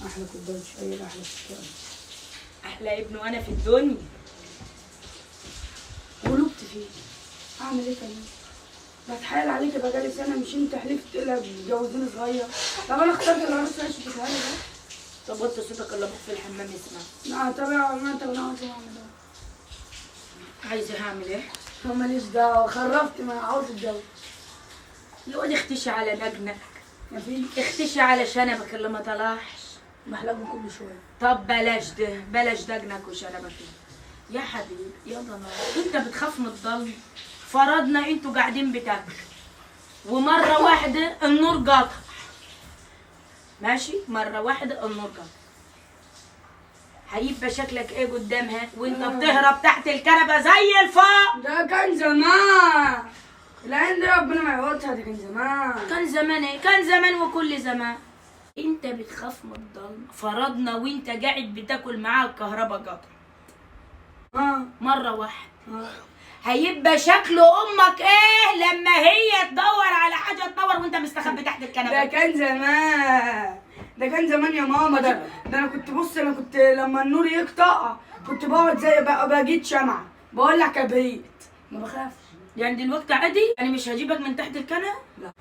احلى كوباية شاي، احلى ست، احلى ابن وانا في الدنيا. ولبت فيه. اعمل ايه كمان؟ بتحايل عليك بقالي سنة، مش انت حلفت لا تجوزيني صغير؟ طب انا اخترت العروسة عشت في ده. طب وطي صوتك اللي ابوك في الحمام يسمع. لا طب ما انت انا عاوز اعمل ايه؟ عايزه اعمل ايه؟ ماليش دعوه، خرفت، ما عاوز اتجوز. يا واد اختشي على نجنك. مفيش. اختشي على شنبك اللي ما طلعش. بحلقة كل شوية. طب بلاش ده، بلاش دجنك وشنبك. يا حبيبي يا ضنا، انت بتخاف من الضلمة؟ فرضنا انتوا قاعدين بتاكلوا ومرة واحدة النور قطع، ماشي؟ مرة واحدة النور قطع، هيبقى شكلك ايه قدامها وانت بتهرب تحت الكنبة زي الفار؟ ده كان زمان، العين دي ربنا ما يعوضها، ده كان زمان. كان زمان ايه؟ كان زمان وكل زمان. انت بتخاف من الضلمة، فرضنا وانت قاعد بتاكل معاها الكهرباء قطع مرة واحدة، هيبقى شكل امك ايه لما هي تدور على حاجة تنور وانت مستخبي تحت الكنبة؟ ده كان زمان، ده كان زمان يا ماما. ده انا كنت، بص انا كنت لما النور يقطع كنت بقعد زي بجيت شمعة، بولع كبريت، ما بخافش. يعني دلوقتي عادي؟ انا مش هجيبك من تحت الكنبة؟ لا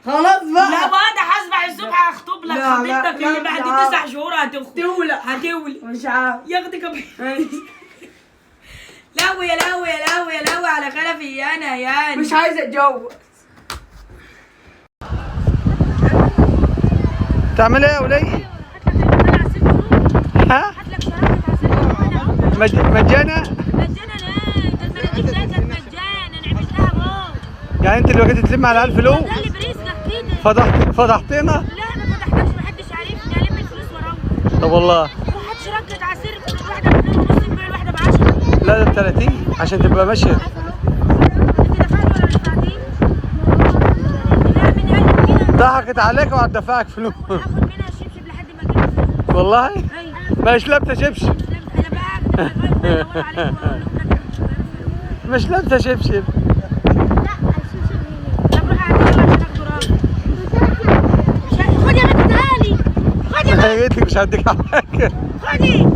خلاص بقى. لا بقى ده هصبح الصبح هخطب لك خطيبتك اللي بعد 9 شهور هتخطب. تولع، هتولع، مش عارف ياخدك. لهوي يا لهوي يا لهوي يا لهوي على خلفي انا، يعني مش عايزه اتجوز. تعمل ايه يا وليه؟ ها؟ مجانا؟ مجانا ليه؟ ده المراكب ده كانت مجانا، انا عملتها بابا. يعني انت اللي وجيتي تلم على 1000 لو؟ ده اللي برزقك كده. فضحتنا؟ لا ما فضحتكش، محدش عارفني، الم الفلوس واروح. طب والله وهات شركة عصير، واحدة ب2.5، بيع الواحدة ب10. لا ده ب30 عشان تبقى ماشية. انت دفعت ولا ما دفعتيش؟ لا من قلبك كده. ضحكت عليك وهتدفعك فلوس. هاخد منها الشبشب لحد ما اجيب الفلوس. والله؟ ايوه. مش لابسه شبشب. انا بقى ادور عليك واقول لهم مش لابسه شبشب. لا الشبشب هنا. طب روح اعتذر عشان اخده راجل. خدي يا بنت تعالي. خدي يا بنت. قلت لك مش هديك حاجة. خدي.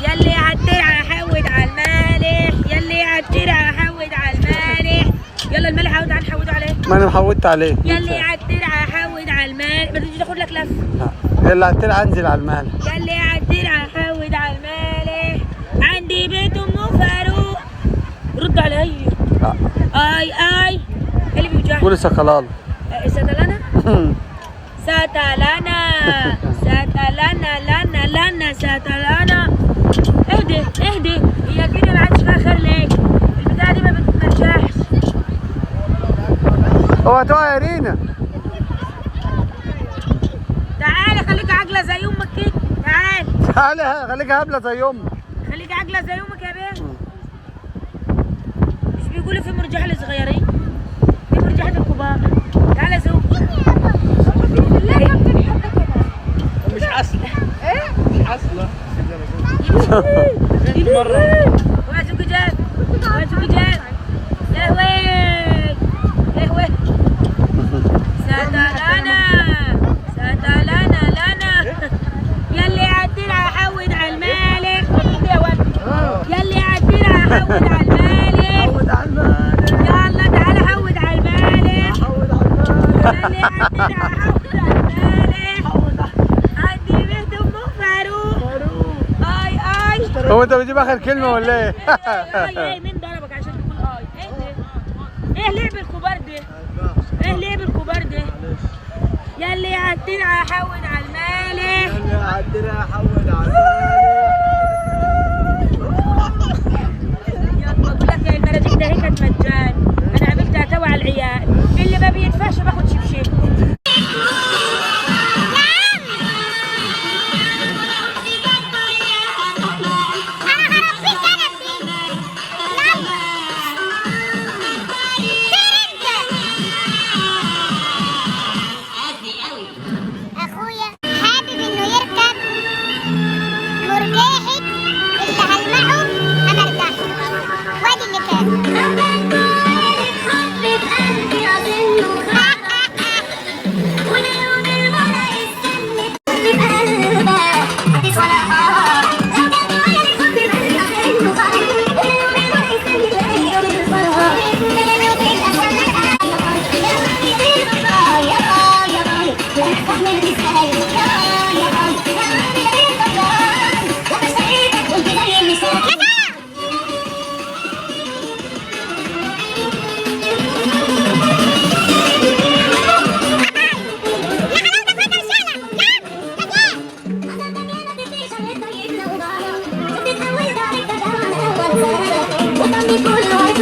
يلي عالترعه حود على المالح، يلي عالترعه حود على المالح، يلا المالح حود على حوده عليه. ما انا محودت عليه. يلي عالترعه حود على المالح، ما تجي تاخد لك لفه. يلا عالترعه انزل على المالح. يلي عالترعه حود على المالح، عندي بيت ام فاروق. رد عليا. لا. اي اي اللي بيوجعني. قولي سقلال. ستلنا؟ ستلنا ستلنا لنا لنا ستلنا. اهدي اهدي، هي كده ما عادش فيها خير ليه؟ البتاعه دي ما بتتمرجحش. اوعى تقع يا رينا. تعالي خليك عاجله زي امك كده، تعالي تعالي خليك هبلة زي امك. خليك عاجله زي امك يا بيه. مش بيقولوا في مرجحه للصغيرين؟ في مرجحه الكبار. تعالى زوج. لا كابتن حبه كده. مش عسله. ايه؟ مش عسله. وعزوك جاب، وعزوك جاب. يا ويل يا ويل. ستلنا ستلنا لنا. يلي عالترعه حود على المالح. يا ولد. يلي عالترعه حود على المالح. حود على المالح. يلا تعالى حود على المالح. حود على المالح. يلي عالترعه حود على المالح. عندي بيت ام فاروق. اي اي. هو انت بتجيب اخر كلمة ولا ايه؟ اي اي مين ضربك عشان تقول اي؟ ايه ده؟ ايه لعب الكبار ده؟ ايه لعب الكبار ده؟ يلي عالترعه حود على المالح. يلي عالترعه حود على المالح. يلا بقول لك يا المراجيح ده هي كانت مجان، انا عملتها توا على العيال، اللي ما بيدفعش باخد شبشب. اخويا حابب انه يركب مرجاحة اللي هلمعه امرجحه، وادي اللي كان.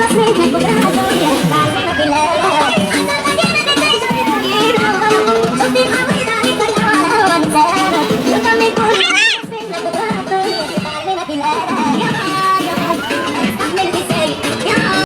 अपने